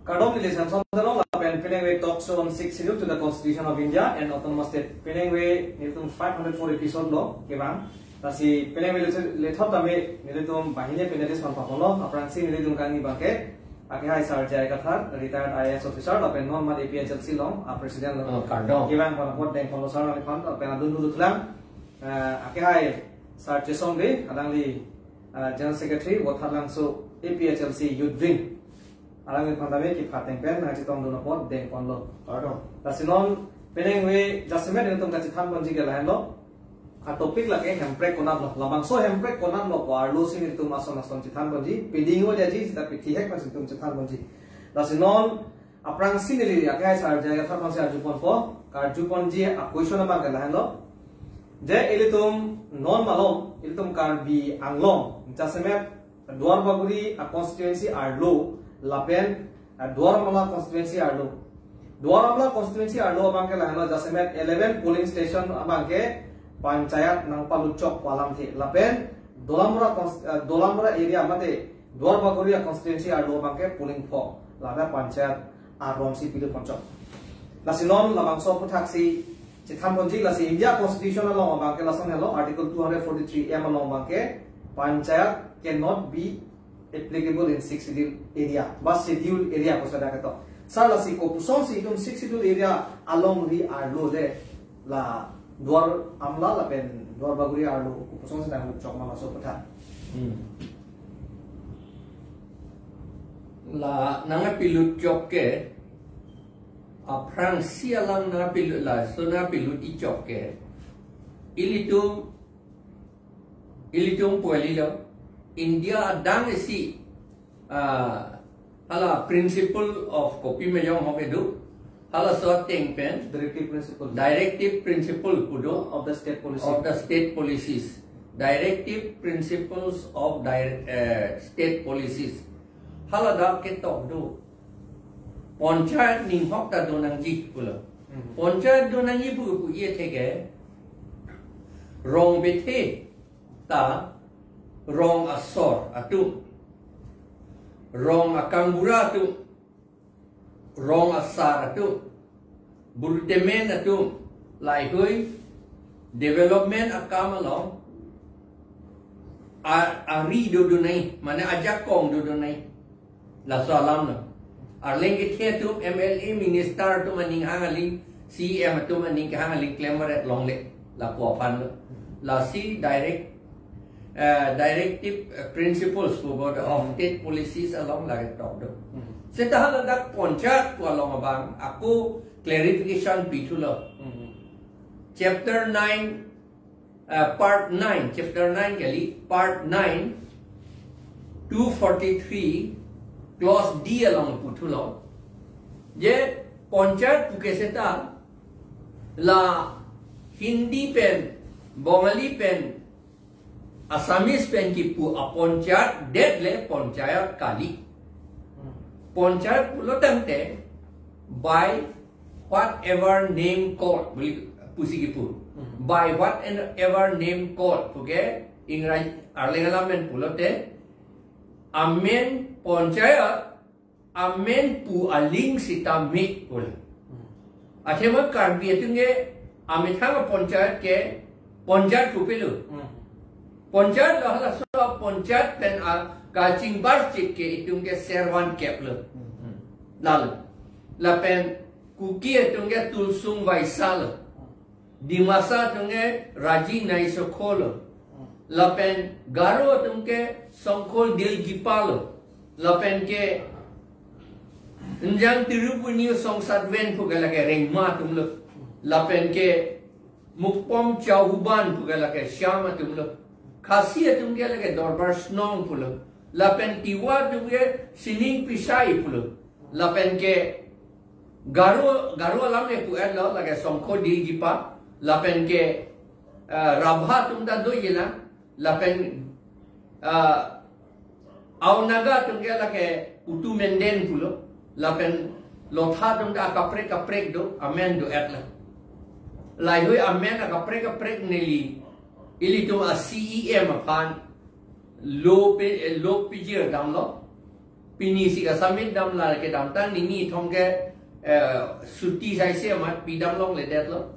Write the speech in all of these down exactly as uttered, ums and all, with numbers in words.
Kardom, neli Samson Teron lapen penang ave Talk Show on Sixth Schedule to the Constitution of India and Autonomous State. Penang ave nelitum five hundred four episode lo kevang. Lasi penang ave le, lethot tame nelitum banghini panelist aphan paponlo. Aphrangsi nelitum kangni abangke akehai Sir J I Kathar, retired I A S officer lapen non mat A P H L C along a president lo. Oh, kardom. Kevang aphan apot dengponlo sir aphan, lapen adun dulu thulang. Eh, akehai Sir Chesom Bey, alangli, eh, General Secretary Vothatlangso A P H L C Youth Wing. Alangphan tame kepateng pen nangchetongdun apot dengponlo. Kardom. Lasi non penang ave jasemet nelitum kachethanponji ke lahenlo. A topic lake Hemprek konatlo. Labangso Hemprek konatlo pu arlosi nelitum ason ason chethanponji. Piding o jaji seta pithihek pen nelitum chethanponji. Lasi non aphrangsi neli akehai Sir J I Kathar aphansi arjuponpo. Karjuponji a-question abangke lahenlo. Je ilitum non malom, ilitum Karbi Anglong jasemet Duarbagori a-constituency arlo lapen, eh, Duaramala constituency arlo. Duaramala constituency arlo abangke lahenlo, jasemet eleven polling station abangke panchayat nangpalut chok pu alamthe. Lapen Dolamara cons-, eh, Dolamara area mate Duarbagori a-constituency arlo abangke polling pho. Lapen panchayat arlongsi pilutpon chok. Lasi non labangso aphuthaksi chethanponji, lasi India Constitution along abangke lason helo, Article two hundred forty-three M along abangke panchayat cannot be applicable in Sixth Schedule area, ba scheduled area kosa dak ketok. Sir, lasi kopusonsi itum Sixth Schedule area alongri arlo le la Duaramala lapen Duarbagori arlo kopusonsi nanglut chok ma laso aphutha? Hmm. La nangpilut chok ke, aphrangsi alam nangpilut, laso nangpilut-i chok ke, ilitum, ilitum pu kalilo, India adang isi, ah, hala principle of kopi mejong hok edu, halaso ateng pen, Directive principle. Directive principle pu do, Of the state policy. Of the state policies. Directive principles of dire-, eh, state policies. Hala dak ketok do. Panchayat ninghok ta do nangji pulo. Mhm. Panchayat do nangji pu pu ye theke, rong bethe ta rong asor atum, rong akangbura atum, rong asar atum, burutemen atum, lahei-hui development akam along a-, ari dodun nangji, mane ajakong dodun nangji. Laso alam lo. Arleng kethe atum, M L A, minister atum aning hang aling, C E M atum aning kehang aling klem ret longle. Lapu aphan lo. Lasi direct, eh, directive, eh, principles pu bo of state policies along lake tok do. Hmm. Seta haladak panchayat pu along abang ako clarification pithulo. Hmm. Chapter nine, eh, part nine, chapter nine kali, part nine, two forty-three, clause D along puthulo. Je panchayat puke seta la Hindi pen, Bengali pen, Assamese pen kipu apanchayat det le panchayat kali. Panchayat pulo tangte by whatever name called, buli pusi kipu. Hmm. By whatever name called, okay? Ingrai Arleng alam pen pulote, amen panchayat, amen pu aling sitame pulo. Hmm. Athema Karbi atum ke amethang apanchayat ke panchayat pu pilo. Hmm. Panchayat lo halaso panchayat pen a kachingbar chit ke itum ke servan kep lo. Hmm. Lalo. Lapen Kuki atum ke Tulsung Vaisa lo. Dimasa atum ke Raji Naisokho lo. Lapen Garo atum ke Songkhol Dilgipa lo. Lapen ke Njang Tirupuni Songsatven pu ke lake Rengma atum lo. Lapen ke Mukpom Chauhuban pu ke lake Shyam atum lo. Khasi atum ke lake Dorbar Snong pulo. Lapen Tiwa atum ke Sining Pisai pulo. Lapen ke Garo, Garo alam le pu-et lo, lake Songkhol Dilgipa, lapen ke, eh, Rabha atum ta do jela, lapen, eh, Ao Naga atum ke lake Utu Menden pulo, lapen Lotha atum ta kaprek kaprek do, amen do-et lo. Lahei-hui amen akaprek kaprek neli, ilitum a C E M aphan, lo pe, lo pijir damlo. Pini si ka-submit dam la kedamtang ningni thong ke, eh, chuti saise amat pidam longledetlo.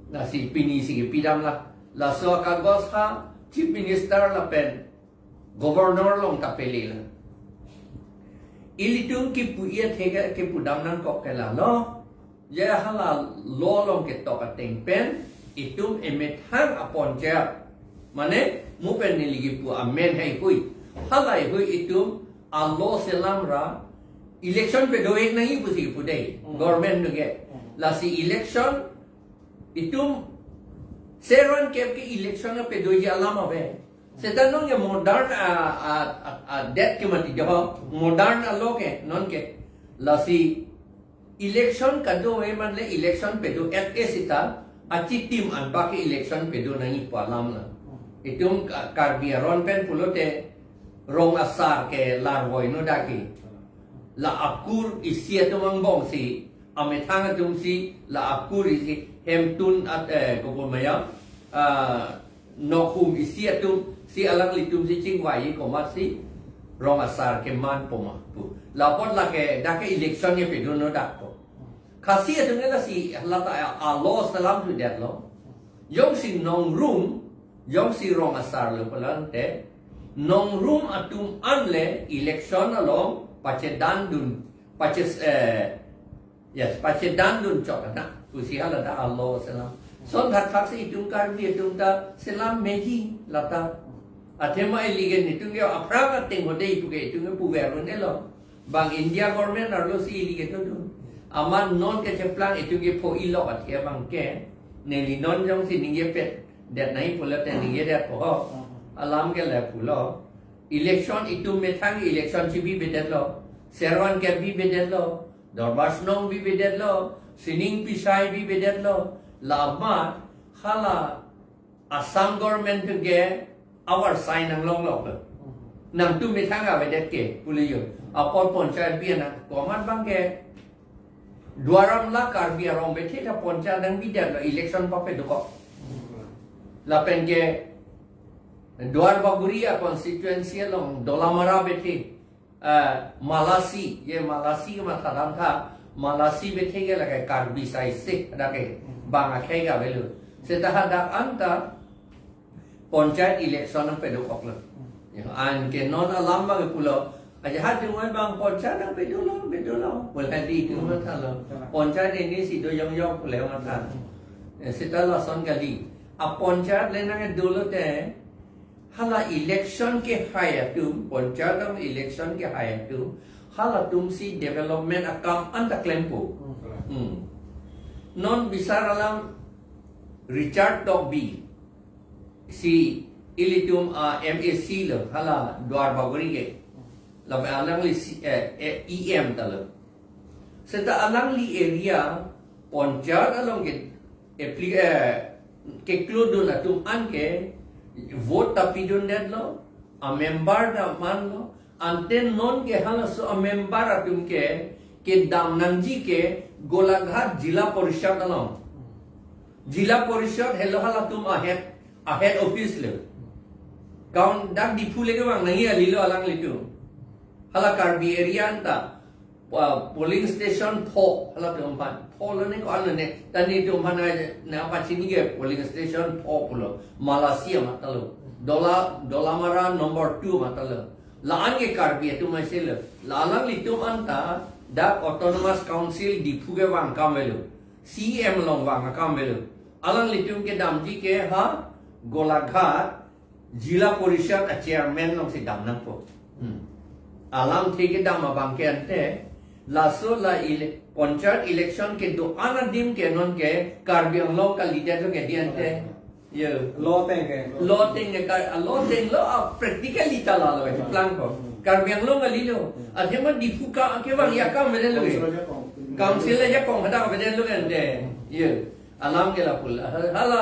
Lasi pini si kepidam la. Laso akagos ha Chief Minister lapen Governor along ta pele la. Ilitum kipu-i athe ke kepudam nangkok ke lalo. Je hala law along ketok ateng pen itum emethang a-panchayat, mane mu pen neli kipu amen heihui, halaheihui itum a-law selam ra election pedo-ik nangji pusi kipu dei. Hmm. Government do ke. Hmm. Lasi election itum seron kep ke election pedoji alam ave. Seta non ke modern a, a, a, a, det ke mati jo, modern a-law ke non ke. Lasi election kado-ik man le election pedo-et ke seta achitim anbak ke election pedo nangji pu alam la. Itum Ka-, Karbi aron pen pulote rong asar ke larvoi no dak ke. La akur isi atum angbong si, amethang atum si, la akur isi hemtun at, eh, kopo maya, ah, nokhum isi atum si alanglitum si chingvai komat si rong asar keman poma pu. Lapot lake dak ke election ye pedo no dak po. Khasi atum ke lasi lata a-law selam thudetlo. Jongsi nongrum, jongsi rong asar lo pulang te, nongrum atum an le election along pachedandun, paches, eh, yes, pachedandun chok na, pusi hala dak a-law selam. Son thakthak si itum Karbi atum ta selam meji lata. Athema illegal itum ke aphrang ateng hode ipu ke itum ke puver un-elo. Bang India government arlo si illegal dodun. Amat non kecheplang itum ke pho-i lok athe abang ke. Neli non jongsi ningjepet det nangji pulote ningjedet po ho. Alam ke le pulo. Election itum methang election chibi bedetlo. Seron ke bibedetlo. Dorbar Shnong bibedetlo. Sining Pisai bibedetlo. La amat hala Assam government ke avar sign nanglonglok lo. Nangtum methang avedet ke, pule jo. Apor panchayat bi nang, komat abang ke Duar Amla Karbi arong bethe ta panchayat nangbidet lo election pape dokok. Lapen ke Duar Bagori a-constituency along Dolamara bethe, eh, Malasi, ye Malasi ma tadam tha, Malasi bethe ke lake Karbi saise, dak ke bang akhei ke avelo. Seta hadak anta panchayat election nangpedokok lo. Ya, anke non alam abang pulo. Aja hat jumai bang panchayat nangpedolo, pedolo. Boleh di itu masalah. Panchayat ini si doyong yong boleh masalah. Ya, seta lason kali. A-panchayat le nangdolo te, hala election kehai atum, panchayat along election kehai atum, halatum si development akam anta klempo. Hmm. Non bisar alam Richard Tokbi, si ilitum a-M A C lo, hala Duar Bagori ke. Lapen alangli si, eh, eh, E M ta lo. Seta alangli area panchayat along ke appli-, eh, keklodun atum an ke vote ta pidundetlo, a-member ta manlo, ante non ke halaso a-member atum ke kedam nangji ke Golaghat Jila Parishad along. Jila Parishad helo halatum a-head, a-head office lo. Kaun dak Diphu le kevang nangji kalilo alanglitum. Hala Karbi area anta, uh, polling station pho, halatum aphan. Pho lo ne ko-an lo ne, ta netum aphan na, na pachini ke polling station pho pulo. Malasi amat ta lo. Dola, Dolamara number two amat ta lo. La-an ke Karbi atum aise lo. La alanglitum anta dak Autonomous Council Diphu kevang akam avelo. C E M along vang akam avelo. Alanglitum kedamji ke ha Golaghat Jila Parishad a-chairman along si dam nangpo. Hmm. Alamthe kedam abang ke ante, laso la ele-, panchayat election kedo-an adim ke non ke Karbi Anglong kalidet lo ke di ante. Yo. Law ateng ke. Law ateng ke ka, law ateng lo, ah, practically ta lalo, hmm, plangpo. Hmm. Karbi Anglong kalilo. Hmm. Athema Diphu ke kevang ya akam avelo ke. Council ajakong. Council ajakong hadak avelo ke ante. Hmm. Yo. Alam ke lapu la. Hala,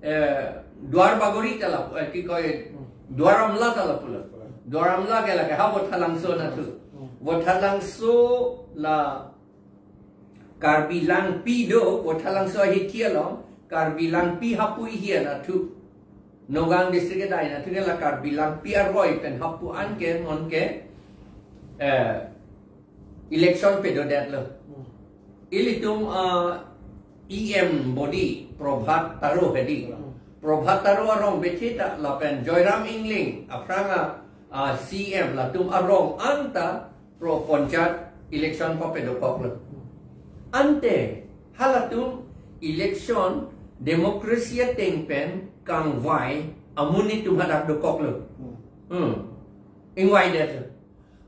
eh, Duar Bagori ta lapu, eh, ki koi, Duar Amla ta lapu la. Duar Amla ke lake ha Vothatlangso anatthu. Vothatlangso la Karbi Langpi do, Vothatlangso ahithi along, Karbi Langpi hapu ihi anatthu. Nagaon district kedai anatthu ke la Karbi Langpi arvoi pen hapu an ke non ke eh, election pedodetlo. Hmm. Ilitum, ah, E M body Prabhat Taro hedi. Hmm. Prabhat Taro arong bethi ta lapen Joyram Engleng aphrang a, ah, C M latum arong anta pro panchayat election papedo koklo. Ante halatum election democracy ateng pen kangvai amonit atum hadak dokoklo. Hmm. Ingvai det.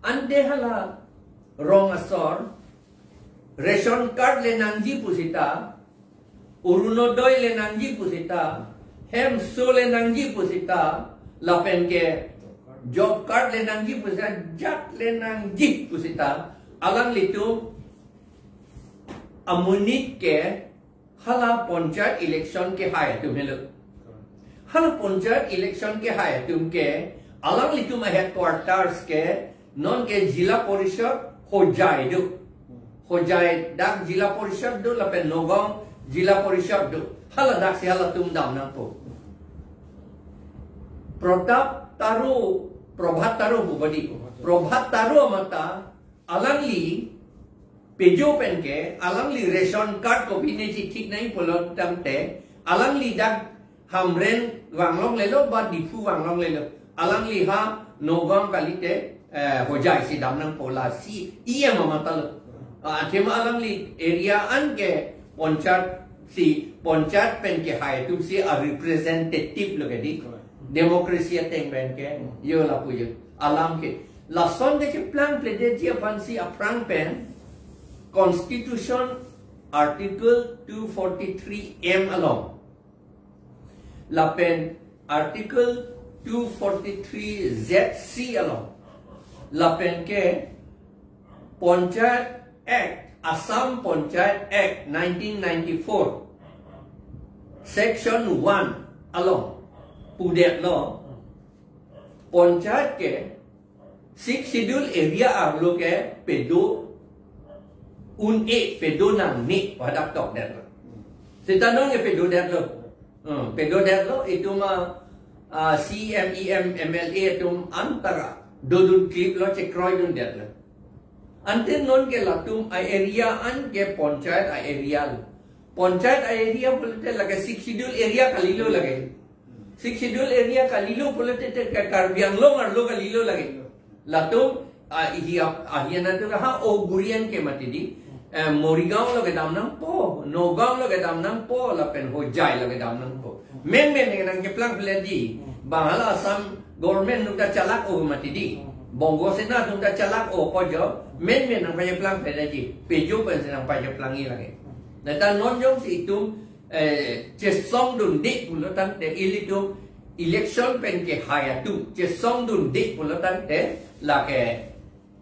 Ante hala rong asor ration card le nangji pusita, Orunodoi le nangji pusita, hemso le nangji pusita, lapen ke job card le nangji pusita, jat le nangji pusita, alanglitum amonit ke hala panchayat election kehai atum helo. Hala panchayat election kehai atum ke alanglitum a headquarters ke non ke Jila Parishad Hojai do. Hojai dak Jila Parishad do lapen Nagaon Jila Parishad do. Hala dak si halatum dam nangpo. Pratap Taro, Prabhat Taro pu badi. Prabhat Taro mata alangli pejo pen ke, alangli ration card kopine chithik nangji pulo tangte, alangli dak Hamren vanglonglelo ba Diphu vanglonglelo. Alangli ha Nagaon kalite, eh, Hojai si dam nangpo, lasi E M amatlo. Ah, athema alangli area an ke panchayat si, panchayat pen kehai atum si a representative lo kedi. Democracy ateng pen ke, yo lapu yo. Alam ke. Lason ke keplang pledetji aphan si aphrang pen Constitution Article two forty-three M along, lapen Article two forty-three Z C along, lapen ke Panchayat Act, Assam Panchayat Act nineteen ninety-four, Section one along pudetlo, panchayat ke Sixth Schedule area arlo ke pedo un-e, pedo nangne pu hadak tokdetlo. Seta non ke pedodetlo. Hmm, pedodetlo, itum a, ah, C M, E M, M L A atum anta dodun kliplo, chekroidundetlo. Ante non ke latum a area an ke panchayat a area lo. Panchayat a area pulote lake Sixth Schedule area kalilo lake. Sixth Schedule area kalilo pulote te ka Karbi Anglong arlo kalilo lake. Latum, ah, ihi ap-, ahi anatu ha o gurian ke mati di. Eh, Morigaon lo kedam nangpo, Nagaon lo kedam nangpo, lapen Hojai lo kedam nangpo. Menmen nangkeplang pledetji. Bang hala Assam government nungta chalak o mati di. Bongo Sena nungta chalak o kojo. Menmen nangpakeplang pledetji. Pejo pen si nangpakeplangji lake. Neta non jongsi itum, eh, chesongdunde pulo tangte ilitum election pen kehai atum chesongdunde pulo tangte lake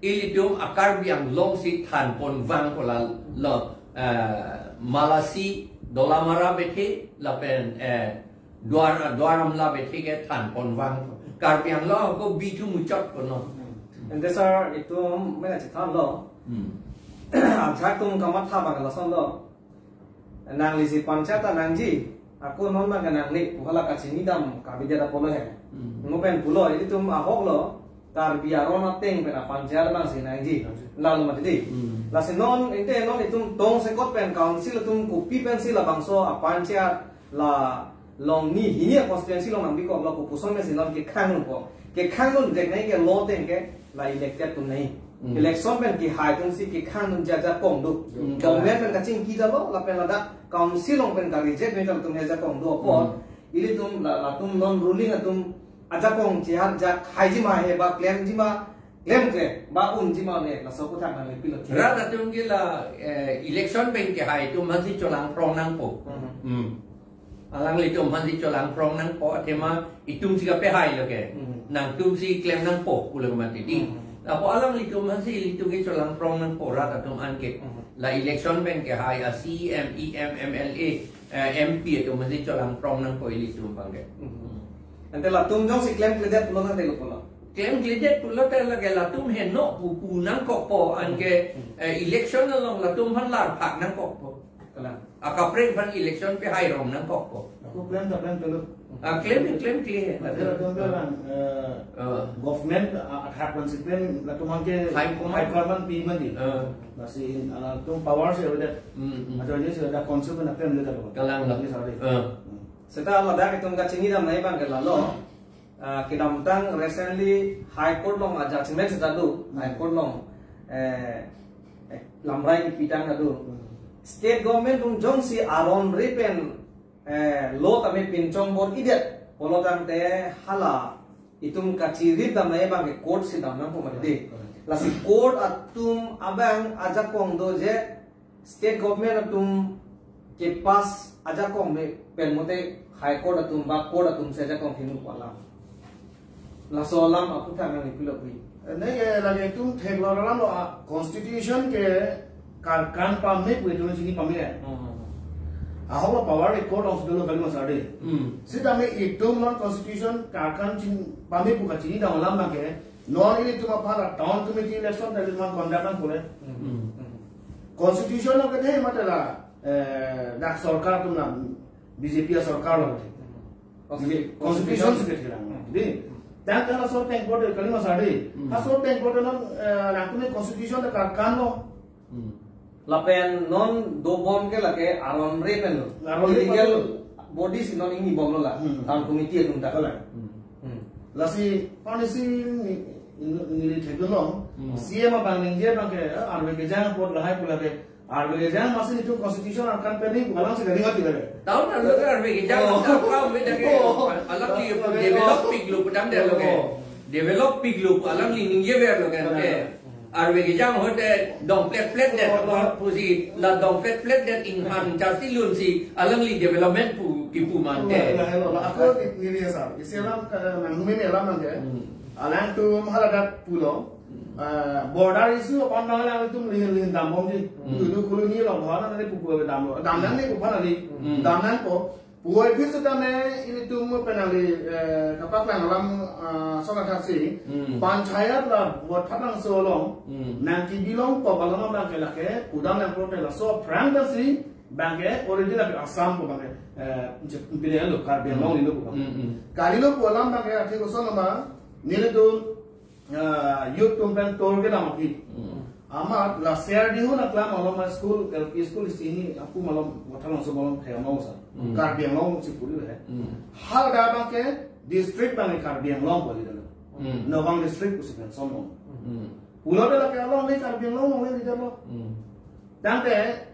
ilitum a Karbi Anglong si thanponvang pu lalo, eh, Malasi, Dolamara bethe lapen, eh, Duar, Duar Amla bethe ke thanponvang. Karbi Anglong ako bithu muchot kono. Ante sir, itum mena chethanlo. Hmm. Ajak atum kamatha bang lasonlo. Nangli si panchayat ta nangji, ako non bang ke nangne pu hala kachinidam kabidet apotlo he. Hmm. Ngo pen pulo, ilitum ahoklo, Karbi aron ateng pen a panchayat bang si nangji. Nangji. Lalo mati di. Hmm. Lasi non, ante non itum tongsekot pen council atum kopi pensi labangso a panchayat la Longni hini a constituency along nangbikoklo kopuson pensi non kekhangdunpo. Kekhangdun jek nangji ke law ateng ke la elected atum nangji. Hmm. Election pen kehai atum si kekhangdun ajakong do. Hmm. Government pen kachingki jalo, lapen ladak council along pen ka-reject nangji atum he ajakong do apot. Hmm. Ilitum la, latum non ruling atum ajakong chihar jak haiji ma he ba klemji ma, klemkle ba unji ma ne, laso aphuthak nanglepilo. Rat atum ke la, eh, election pen kehai atum aphansi cholangphrong nangpo. Hmm. Hmm. Alanglitum aphansi cholangphrong nangpo, athema itum si kapehailo ke. Hmm. Nangtum si klem nangpo pulo mati di. Hmm. Lapu alanglitum aphansi ilitum ke cholangphrong nangpo rat atum an ke. Hmm. La election pen kehai a C M, E M, M L A, eh, M P atum aphansi cholangphrong nangpo ilitum abang ke. Hmm. Ante latum jongsi klemkledet pulo tangte lo pulo. Klemkledet pulote lake latum heno pu pu nangkokpo anke, hmm, eh, election along latum aphan larphak nangkokpo. Kalang. Akaprek aphan election pehai rong nangkokpo. Ko claim ta claim telo. Ah, claim, claim clear. Ada ada orang eh, Ah. government ah, hak man si claim latum ke High command. High command pi mati. Ah. Lasi in ala tum power si ada. Hmm, hmm. Ada aja si ada council kan claim dia kalau. Kalang lah. Ini sorry. Ah. Hmm. Seta ladak itum kachinidam nangji abang ke lalo. Ah, kedamtang recently High Court along a judgment seta do. Hmm. High Court along eh, eh, lamrai kepitang ta do. Hmm. State government atum jongsi aron re pen eh, law tame pinchong bor-idet pulo tangte hala itum kachiridam nangji abang ke court si dam nangpo mati de. Correct. Lasi court atum abang ajakong do je state government atum kepass ajakong me pen mote High Court atum ba court atum si ajakong hinu pu alam. Laso alam aputhak nangli pilo pu. Neke lake itum theklong alam lo, ah, constitution ke karkan pame pu itum chini pame. Hmm, hmm, hmm. Ahok lo power record of dolo kali masa de. Hmm. Sitame itum non constitution karkan chin pame pu kachinidam alam abang ke non ilitum aphan town committee election tadi man conduct nangpo le. Hmm, hmm, hmm. Constitution lo kethe mate la eh, dak sorkar atum na B J P a sorkar lo kethe. Hmm. Constitution si kethe lang. Hmm. Di. Tang tang laso tengkot kali masa de. Hmm. Laso tengkot non eh, latum constitution ta karkan lo. Hmm. Lapen non dobom ke lake aron re pen lo. Aron re pen lo. Illegal body si non ingni bomlo la. Hmm. Town committee atum ta. Kalang. Hmm. Hmm. Lasi policy ni ni ni thekdun long. Hmm. C M abang ningje abang ke eh, arve kejang apot lahai pu lake. Arve kejang masi itum constitution akan pending pu alam si kali mati lake. Town arlo ke arve kejang Oh. Town kau me dak ke. Oh. Alam di Oh. Develop pik lo pu damde lo ke. Oh. Develop pik lo pu alam li ningje ver lo kan ke. Arve kejang hote dong plet plet det Oh. pu si la dong plet plet det inghan charti lun si alam li development pu kipu man ke. Lah, lah, lah. Ako ni ni sar. Isi alam ka nang humi ni alam nang ke. Hmm. Alangtum haladak pulo. Hmm. Eh, border issue aphan bang alangtum lihin lihin dambom ji. Hmm. Tudu kulu ni lo bhana ni pupu dambom. Damnang ni pupa nali. Hmm. Damnang ko. Puoi phir sitame ilitum penali eh, kapaklang alam eh, song athak si. Hmm. Panchayat la buat phatang so along. Hmm. Nang kibilong ko balama bang ke lake. Kudam nang prote laso phrang ta si bang ke already lake Assam ko bang ke. Eh, je- pilihan lo Karbi Anglong Hmm. Ni lo ko bang. Hmm, hmm. Kali lo ko alam bang ke athi ko so nama. Nelitum ah, youth atum pen tour kedam aphi. Hmm. Amat la C R D O na klam along ma school, L P school isi ni apu malom, Wathalong so malom kaya mau sa. Hmm. Karbi Anglong si puri le. Hmm. Hal da bang ke district bang ke Karbi Anglong boli dalo. Hmm. Nagaon district pusi pen som long. Hmm. Pulo da la ke along le Karbi Anglong le dalo. Hmm. Tangte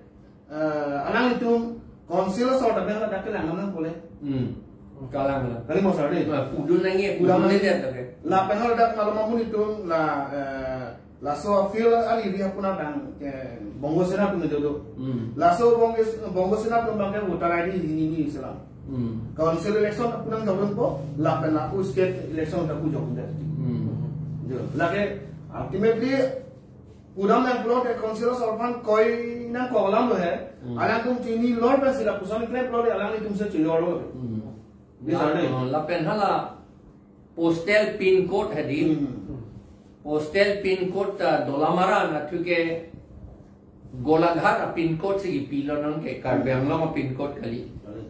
Eh, alanglitum council asor ta bang dak kelang nang pole. Hmm. Kalang la. Kali masa de. Nah, pudun nangji, Pudun pudun nangji. Nangji dak ke. Lapen haladak malom amun itum la eh, laso field ari ri apuna bang eh, Bongo Sena atum do do. Hmm. Laso Bongo Bongo Sena atum bang ke voter I D hini ni selam. Hmm. Council election apunang jawin po lapen aku state election aku jawin dati. Hmm. Jo. Lake ultimately Pudam nang pulo te council asor aphan koi nang ko alam lo he. Hmm. Alangtum chini lor pen si lapuson klep lo le alanglitum si chini lor lo. Hmm. Bisa la, de. Oh, lapen hala postal pin code hadi. Hmm. Postal pin code ta Dolamara nathu ke Golaghat a pin code si pilo non ke Karbi Anglong a pin code kali. Kali.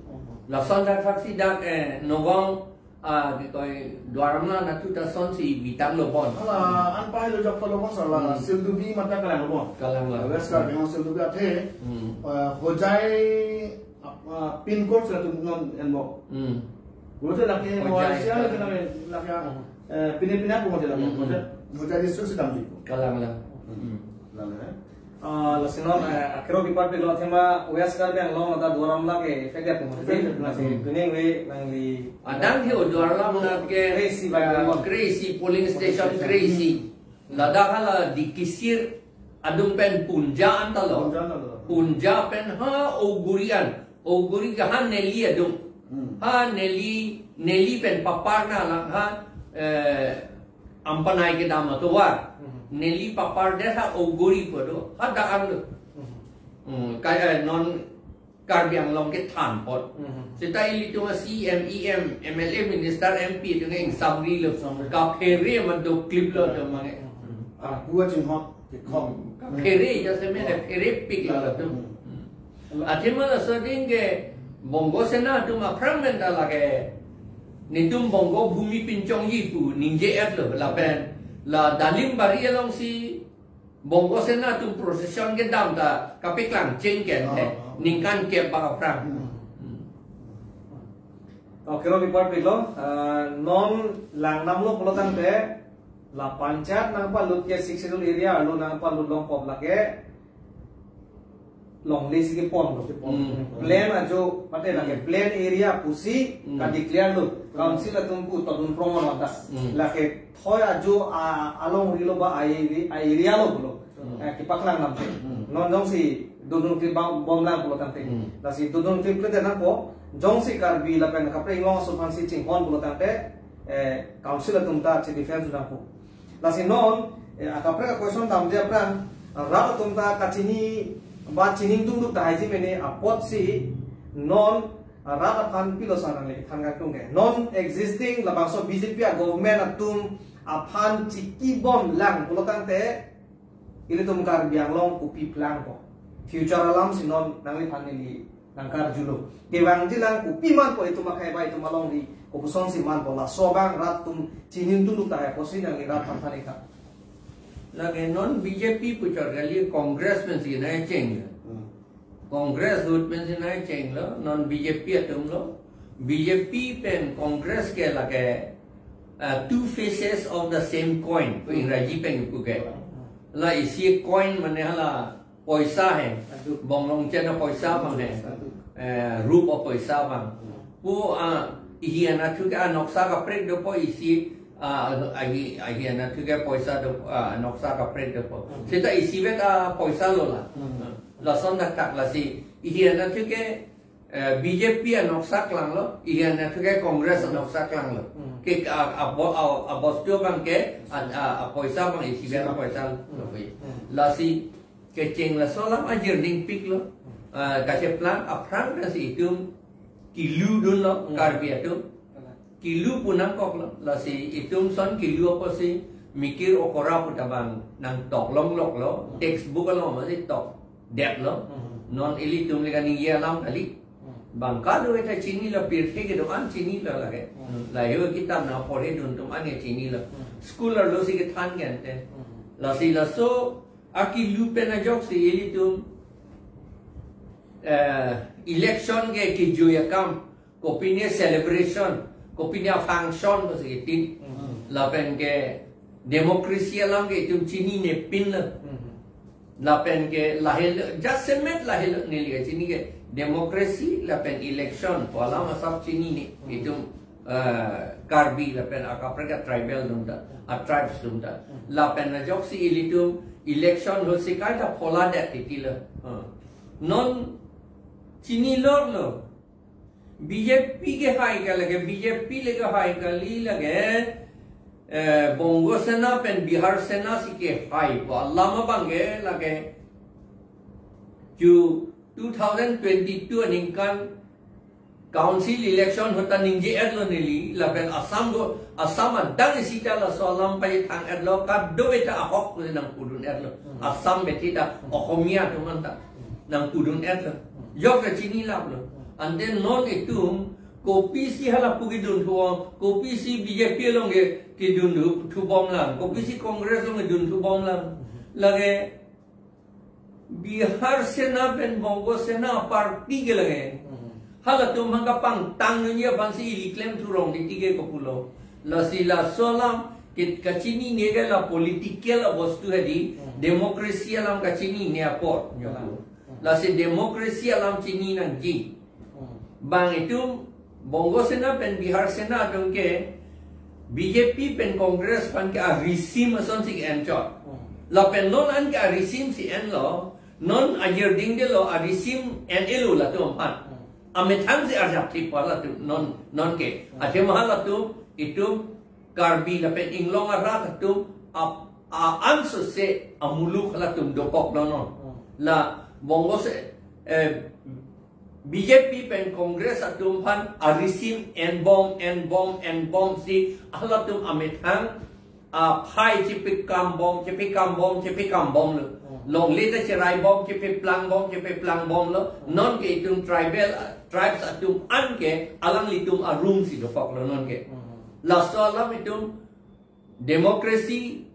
Lason dak saksi dak eh Nagaon ah, kikoi Duar Amla nathu ta son si bitang lo bon. Hala, an pahai lo jak palo bon sala, Hmm. Sildubi mata kalang lo bon. Kalang la. West Karbi Anglong Sildubi athe, Hmm. ah, Hojai, ah, pin code sila tum non en bo. Hmm. Ulo te lake Hojai. Malaysia lake lake lake, Hmm. eh, pine pine aku mati lake. Hmm, hmm. Hojai, Hojai district si damji. Kalang la. Hmm. Hmm. Lake, eh. Ah, lasi non, eh, akero kipat pilo athema West Karbi Anglong ada Duar Amla ke effect ya pemutih. Effect ya pemutih. Lasi tuning we nangli Adang ke Duar Amla ke, Kre-isi, eh, Kre-isi polling station, Kre-isi. Ladak hala Dikisir adung pen Punja anta lo. Punja anta lo. Punja pen ha Auguri an. Auguri ke ha Neli adung. Hmm. Ha Neli, Neli pen papar na lang ha, eh, Ampanai kedam atovar. Hmm. Neli papar det ha Auguri pu do. Hadak an do. Hmm. Hmm, kaya non Karbi Anglong kethan apot. Hmm. Seta ilitum a C M, E M, M L A, minister, M P atum ke ingsam ri lo. Ingsam ri. Kaphere ma do clip lo do mange. Hmm. Ah, dua chinghok, chinghok. Hmm. Kaphere ya se mene pherepik lo do. Hmm. Athema laso ding ke Bongo Sena atum aphrang pen ta lake netum Bongo Bhumi pinchongji pu ningje-etlo lapen la Dalimbari alongsi Bongo Sena atum procession kedam ta kapeklang cheng ke the. Oh, oh. Ningkan kep bak aphrang. Hmm. Hmm. Okay, Robi part pilo, ah, non lang namlo pulo tangte la panchayat nangpalut ke Sixth Schedule area arlo nangpalut longkok lake longle si kepon lo. Kepon. Hmm. Plain ajo, mate lake Hmm. plain area pusi Hmm. ka-declare lo. Hmm. Council atum pu todun prong lo ta. Hmm. Lake thoi ajo a, alongri lo ba a area, a area lo pulo. Hmm. Eh, kepaklang namte. Hmm. Non jongsi dodun klip bom, bomlang pulo tangte. Hmm. Lasi dodun klip klite nangpo, jongsi Karbi lapen kaprek Inglong aso aphansi chinghon pulo tangte, eh, council atum ta che-defend nangpo. Lasi non, eh, akaprek a-question damde aphrang, rat atum ta kachini, ba chini ingtungduk tahai ji mene apotsi, non, rat aphan pilo sa nangle than kangtung ke. Non existing labangso B J P a-government atum aphan chikibomlang pulo tangte, ilitum Karbi Anglong kopi plangpo. Future alamsi non nangliphan neli nangkarjulo. Kevangjilang kopi manpo itum akhei ba itum alongri, kopuson si manpo laso abang rat atum chini ingtungduk tahai apotsi nangli rat aphan than-ik tha. Lake non B J P puchot kali, Congress pensi nangcheng. Hmm. Congress ahut pensi nangchenglo, non B J P atumlo. B J P pen Congress ke lake, uh, two faces of the same coin, pu Ingraji pen pu ke. La isi coin mane hala poisa he. Adu. Bonglong chen a poisa abang he. Adu. Eh, rup a poisa abang. Pu, ah, ihi anatthu ke anoksa kaprek dopo, isi, ah, ahi, ihi anatthu ke poisa do, ah, anoksa kaprek dopo. Hmm. Seta isivet a poisa lo la. Hmm. Lason thakthak lasi ihi anatthu ke, eh, B J P anoksa klanglo, ihi anatthu ke Congress anoksa klanglo. Hmm. Ke a, a, bo-, a, abostu abang ke, a, a, a poisa abang isivet a poisa lo. Hmm. Lasi kecheng laso alam ajir dingpiklo. Ah, kacheplang aphrang lasi itum kilu dunlo, Hmm. Karbi atum. Kilu pu nangkoklo. Lasi itum son kilu apotsi mikir okora pu ta bang nangtok longloklo. Hmm. Textbook along masi tokdetlo. Hmm. Non ilitum le kaningje alam kali. Hmm. Bang kadokave ta chinilo, pirthe kedo-an chinilo lake. Hmm. Lahei kitab nangporhe dun atum an ke chinilo. Hmm. School arlo si kethan ke ante. Hmm. Lasi laso akilu pen ajoksi ilitum, eh, election ke kejui akam, kopine celebration, kopine function pusi tin. Hmm. Lapen ke democracy alam ke itum chininepinlo. Hmm. Lapen ke lahelo, jasemet lahelo neli kachini ke democracy lapen election pu alam asap chinine. Hmm. Itum, eh, Karbi lapen akaprek a-tribal atum ta, a-tribes atum ta. Hmm. Lapen ajoksi ilitum election ahutsi kaita phola det titilo. Hmm. Non chiniloklo. B J P ke hai ka lake, B J P le ke hai kali lake, eh, Bongo Sena pen Bihar Sena si kehai pu alam abang ke lake, ju two thousand twenty-two aningkan council election ahut ta ningje-etlo neli, lapen Assam do, Assam adang isi ta laso alam pachethang-etlo, kadokave ta ahok pusi nangpudun-etlo. Hmm. Assam bethi ta, Hmm. Okhomia atum an ta Hmm. nangpudun-etlo. Hmm. Jok ta chinilaplo. Hmm. Ante non itum kopisi halapu kedun thubom, kopisi B J P along ke kedun thu-, thubomlang, kopisi Congress along kedun thubomlang. Hmm. Lake Bihar Sena pen Bongo Sena party ke lake. Hmm. Halatum hang kapangtang nunji aphansi ili klem thurong titi ke kopulo. Lasi laso alam ke kachinine ke la political abostu hedi, Hmm. democracy alam kachinine apor. Hmm. Lasi democracy alam chini nangji. Hmm. Bang itum Bongo Sena pen Bihar Sena atum ke B J P pen Congress aphan ke a-regime asonsi ke-enchot. Hmm. Lapen non an ke a-regime si enlo, non ajir dingdelo a-regime en-elo latum aphan. Hmm. Amethang si arjap thip pa latum non, non ke. Hmm. Athema latum itum Karbi lapen Inglong arat atum ap-, a-ansose amuluk halatum dokoklo non. Hmm. La Bongo Se-, eh, B J P pen Congress atum aphan a-regime enbom, enbom, enbomsi halatum amethang aphai chepekambom, chepekambom, chepekambomlo. Hmm. Longle ta cherai bom, chepeplang bom, chepeplang bomlo. Non ke itum tribal, uh, tribes atum an ke alanglitum arum si dokoklo non ke. Hmm. Laso alam itum democracy,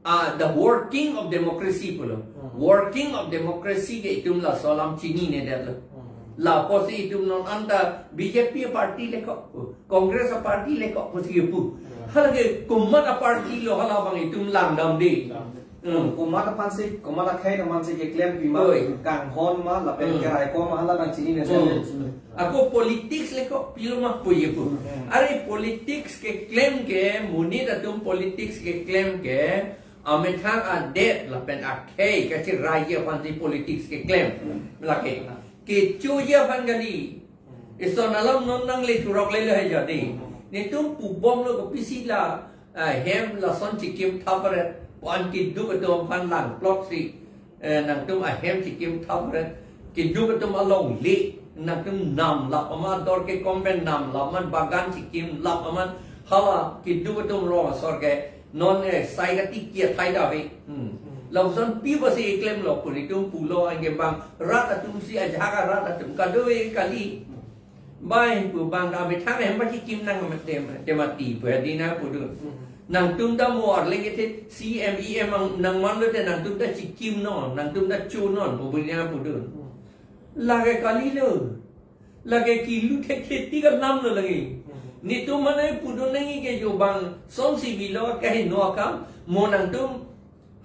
ah, the working of democracy pulo. Hmm. Working of democracy ke itum laso alam chininedetlo. Hmm. Lapusi itum non anta B J P party lekok, Congress party lekok pusi ipu. Hmm. Hala ke komat aparty lo hala abang itum langdamde. Langdam. Hmm. Komat aphansi, komat akhei aphansi keklem pima, Oi. kanghon ma, lapen Hmm. keraikom ma, hala abang chinine. Hmm. Ako politics lekok pilo ma puye pu. Hmm. Are politics keklem ke, monit atum politics keklem ke, amethang adet lapen akhei kachiraiye aphansi politics keklem. Hmm. Lake. Kechoji aphan kali. Hmm. Ison alam non nangle churok lele hai jadi. Hmm. Netum pubomlo kopisi la, ah, hem lason chikim thapret. Pu an keduk atum aphan langplok si. Eh, nangtum ahem chikim thapret. Keduk atum alongle. Nangtum namlap amat dor kekom pen namlap amat bagan chikim lap amat. Hala keduk atum rong asor ke. Non, eh, sai kati kia thai da ve. Hmm. Lapuson pi pusi klemlo pu netum pulo anke bang rat atum si ajak arat atum kadokave kali. Bai pu bang amethang hem ba chikim nang mati, mati pu adina pudun. Hmm. Nangtum ta mo arleng kethe C M E M ang nangmanlo te nangtum ta chikim non, nangtum ta cho non pu adina pudun. Hmm. Lake kalilo. Lake kilu thekthe ti ka namlo lake. Hmm. Netum mane pudun nangji ke jo bang sonsi bilo kaheno akam mo nangtum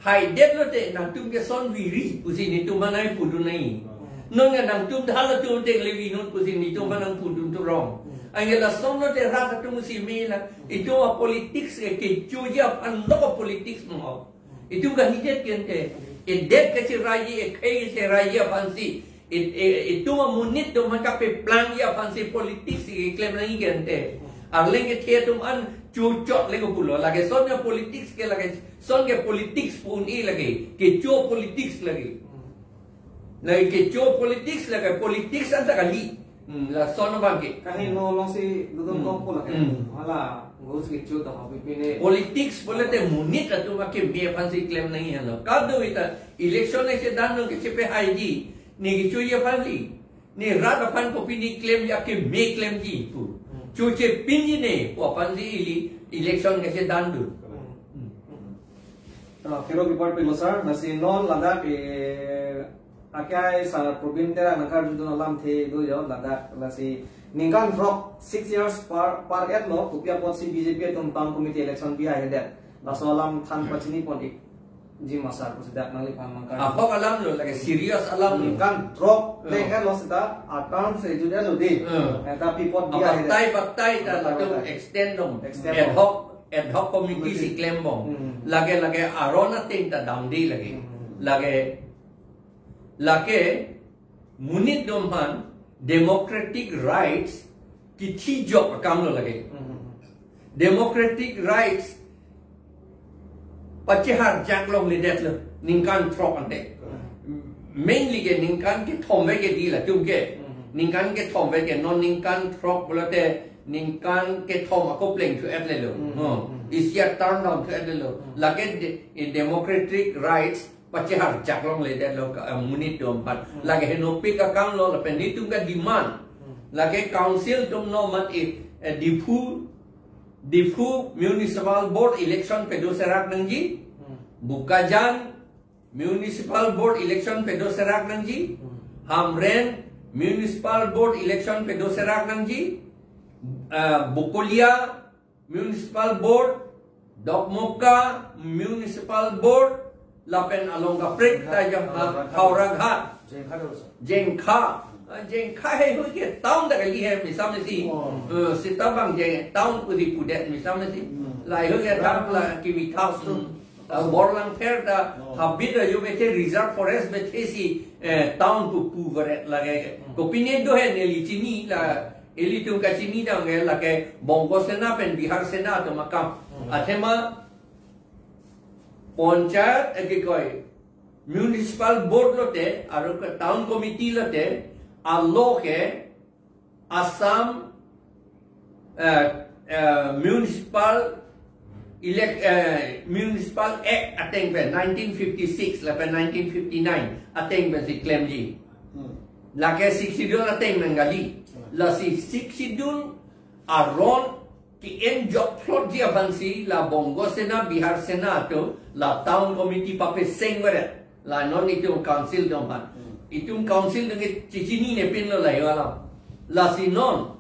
haidet lote nangtum ke son viri pusi netum mane pudun nangji. Hmm. Non ke nangtum dal atum tengle vi non pusi netum mane pudun turong. Hmm. Anke lason lote rat atum si mela. Itum a politics ke kechoji aphan lo ko politics mo. Itum kalidet ke ante. Edet kachiraiye, ekhei kachiraiye aphansi. It, it, itum amonit atum aphan kapeplangji aphansi politics keklem nangji ke ante. Arleng kethe atum an chuchot le ko pulo. Lake son ke politics ke lake, son ke politics pu un-e lake. Kecho politics lake. Lake kecho politics lake politics anta kali. Hmm, lason abang ke. Kaheno alongsi dodun Hmm. kok pu lake. Hmm. Hala, gus kecho tong api pine. Politics pulote monit atum akeme aphansi klem nangji henlo. Kadokave ta election ese dan nang kechepe haiji. Ne kechoji aphansi. Ne rat aphan kopine klemji akeme klemji pu. Hmm. Choche pinji ne pu aphansi ili election kese dan do. Hmm. Hmm. Ah, kero kipar pilo sir, lasi non ladak, eh, akai sir Probin Terang nangkarjudun alamthe do jo ladak, lasi ningkan throk six years par, par-etlo, kopi apotsi B J P atum town committee election bihaihedet. Laso alam than pachini pon-ik ji ma sir pusi dak nangliphan nangkar. Ahok alam lo, lake serious alam lo. Ningkan throk Hmm. teng-etlo seta, a term se jut-etlo di. Hmm. Eta pi apot Abatai bihaihedet. batai ta Batai latum batai. extend dong. Extend Ad dong. hoc, ad hoc committee Committee. si klem bom. Hmm. Lake, lake aron ateng ta damde lake. Hmm. Lake, lake monit atum aphan democratic rights kithijok akam lo lake. Hmm. Democratic rights pacheharjak longledetlo ningkan throk ante. Hmm. Mainly ke ningkan kethom ave ke di latum ke. Hmm. Ningkan kethom ave ke non ningkan throk pulote ningkan kethom ako pleng chu-etlelo. Hmm. Hmm. Hmm. Isi a term down chu-etlelo. Hmm. Lake de-, in democratic rights pacheharjak longledetlo ka, eh, monit atum aphan. Hmm. Lake henopik akam lo lapen netum kademand. Hmm. Lake council atum no mat i, eh, Diphu, Diphu Municipal Board election pedo serak nangji. Hmm. Bokajan Municipal Board election pedo serak nangji. Hmm. Hamren Municipal Board election pedo serak nangji. Eh, Bokolia Municipal Board, Dokmoka Municipal Board, lapen along kaprek ta jang ha-, Howraghat. Jengkha do, sir. Jengkha. Ah, Jengkha heihui ke town ta kali he misa mesi. Oh. Eh, seta bang Jeng town pu di pudet misa mesi. Hmm. Laheihui ke town la kimi town. Hmm. Ah, Borlangpher ta Oh. habit ajo bethe reserve forest bethe si, eh, town pu pu varet lake. Hmm. Kopine do he neli chini la Ilitum kachini dang ke lake Bongo Sena pen Bihar Sena atum akam. Hmm. Athema Panchayat, eh, kikoi, Municipal Board lote, aru ke Town Committee lote, a law ke Assam, eh, eh, Municipal Elect, eh, Municipal Act ateng pen nineteen fifty-six lapen nineteen fifty-nine ateng pensi klemji. Hmm. Lake Sixth Schedule ateng nangkali. Hmm. Lasi Sixth Schedule aron ke-enjok plotji aphansi la Bongo Sena, Bihar Sena atum la town committee papeseng veret. La non itum council atum aphan. Hmm. Itum council atum ke chechinine pinlo la yo alam. Lasi non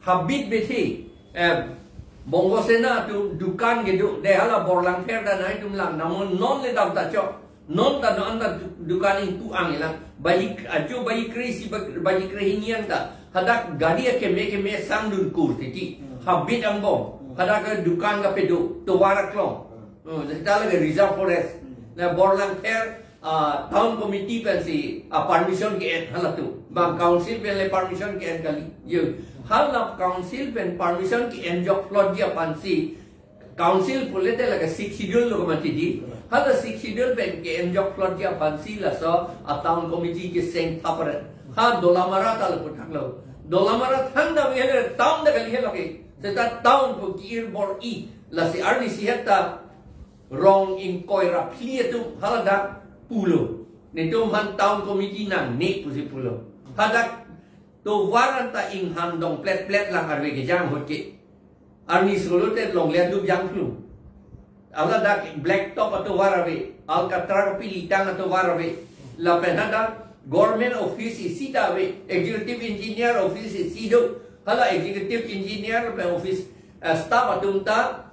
habit bethe, eh, Bongo Sena atum dukan kedo, de hala Borlangpher ta nangtum lang, namun non le dam ta chok. Non ta non ta du-, dukan ingpu-ang ilang. Baji, ajo baji kre-isi, ba-, baji krehini an ta. Hadak gari akeme keme sangdun kur titi. Hmm. Habit angbong. Hmm. Hadak ke dukan kapedo, tovar aklong. Hmm. Hmm, seta lake reserve forest. Hmm. Na Borlangpher, ah, town committee pensi, ah, permission ke-en halatum. Bang council pen le permission ke-en kali. Yo. Hala council pen permission ke-enjok plotji aphansi council pulote lake Sixth Schedule lo kamatidi. Hala Sixth Schedule pen ke-enjok plotji aphansi laso a town committee keseng thapret. Ha Dolamara ta lapu thaklo. Dolamara thangta ave le town ta kali helo ke. Seta town pu ki-ir bor-i. Lasi arnisi heta rong ingkoi ra phli atum haladak pulo. Netum aphan town committee nangne pusi pulo. Hadak tovar anta inghan dong plet plet lang arve kejang ahut ke. Arni solo te longle adup jangphlung. Haladak black top atovar ave, Alcatra pili tang atovar ave. Lapen hadak government office isi ta ave, executive engineer office isi do. Hala executive engineer pen office, eh, staff atum ta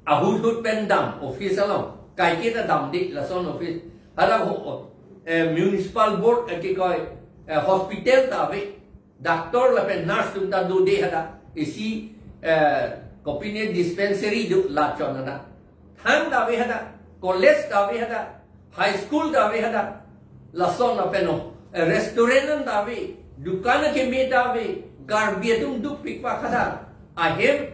ahut hut pen dam office along. Kaike ta damde lason office. Hadak ho-, eh, municipal board, eh, kikoi, eh, hospital ta ave. Doctor lapen nurse atum ta dode hadak. Isi, eh, kopine dispensary do lachon hadak. Thang ta ave hadak. College ta ave hadak. High school ta ave hadak. Lason lapen o, eh, restaurant an ta ave. Dukan akeme ta ave. Karbi atum dukpik pak hadak. Ahem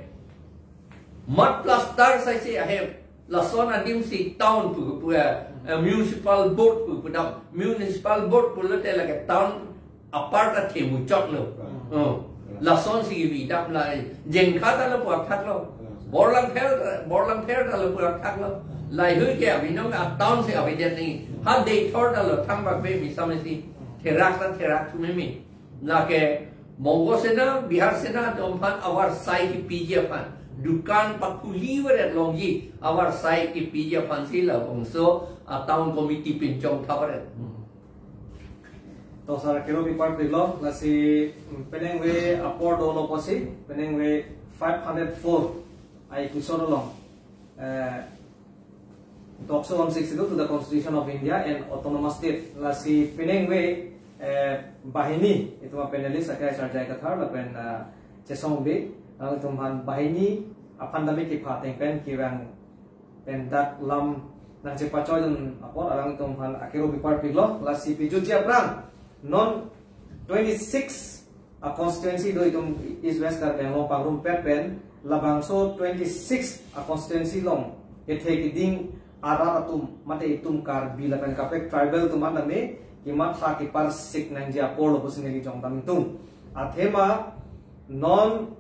mud plaster saisi ahem. Lason adim si town pu, pu, eh, eh, municipal board pu, pudam. Municipal board pulote lake town apar ta themuchot lo. Hmm. Oh. Lason si kibi dam la, eh, Jengkha ta lapu athak lo. Hmm. Borlangpher, Borlangpher ta lapu athak lo. Lahei ke abinong a town si avedetji. Ha Deithor ta lo thang bak be mi samesi. Therak ta therak thu meme. Lake Bongo Sena, Bihar Sena atum aphan avarsai kipiji aphan. Dukan pakhuli veret longji avarsai kipiji aphansi labangso a town committee pinchong thapret. Hmm. To sir, kero bipar pilo, lasi, mm, penang ve apor dolo pusi, penang ve five hundred four ai kusor along. Eh, Tokso on sixty-two to the Constitution of India and Autonomous State. Lasi penang ve, eh, banghini, itum a panelist akai Sarjai Kathar, lapen, eh, Chesong Bey, alangtum aphan banghini aphan tame kepha ateng pen kevang pen dak lam nangchepachoi dun apot alangtum aphan akero bipar pilo, lasi pejutji aphrang non twenty-six a constituency do itum East West Karbi Anglong pangrumpet pen, labangso twenty-six a constituency along kethe kiding arat atum mate itum Karbi lapen kaprek tribal atum an tame kematha keparsik nangji apor lo pusi neli jong dam tum. Athema non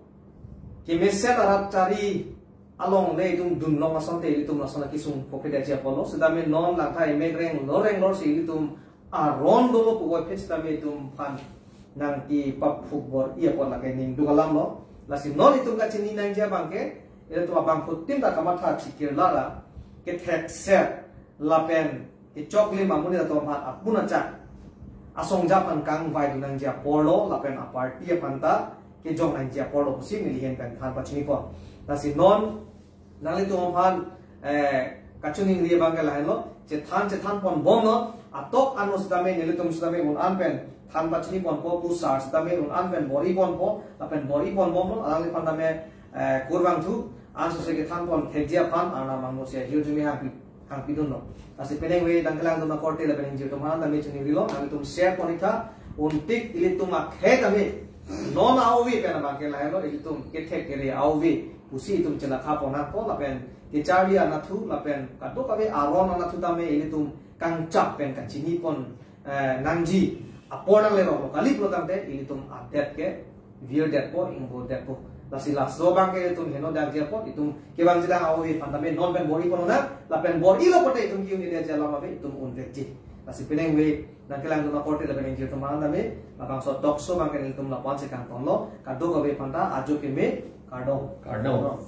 kemesen arat chari along le itum dunlong asonte ilitum lason akesung phokre detji apor lo. Sitame non langtha emek renglo renglo si ilitum aron dolo pu voiphit sitame itum aphan nangkepaphuk bor-i apot lake ning duk alam lo. Lasi non itum kachini nangji abang ke, ilitum abangphutin ta kamatha chikir lara, kethekser lapen kechoklim amonit atum aphan apun achak asongja aphan kangvai dun nangji apor lo, lapen a party aphan ta kejong nangji apor lo pusi neli ahin pen than pachini pon. Lasi non nanglitum aphan, eh, kachiningri abang ke lahenlo, chethan chethan pon bomnon, atok ano sitame nelitum sitame un-an pen than pachini ponpo, pu sar sitame un-an pen bor-i ponpo, lapen bor-i pon bomnon, alangliphan tame, eh, kurvangthu, ansose kethan pon thekji aphan, Arnam angno si ahirjume hangpi, hangpidunlo. Lasi penang ve dang kelang dun akorte lapen ingjir atum aphan tame chiningrilo, nanglitum share pon-ik tha, untik ilitum akhei tame, non a-ove pen abang ke lahenlo, ilitum kethek kere a-ove pusi itum chelakha pon nangpo, lapen kecharli anatthu, lapen kadokave aron anatthu tame ilitum kangchap pen kachini pon, eh, nangji apor nanglerok lo kali pulo tangte ilitum adet ke virdetpo, ingburdetpo. Lasi laso abang ke itum heno dak ji apot, itum kevangji dak ave aphan tame non pen bor-i pon nang, lapen bor-ilo pote itum ke-un-edetji alam ave, itum unvekji. Lasi penang ave nangkelangdun akorte lapen ingjir atum aphan tame, labangso talk show abang ke nelitum lapu-an si kangtonlo, kadokave aphanta ajo keme, kardom. Kardom.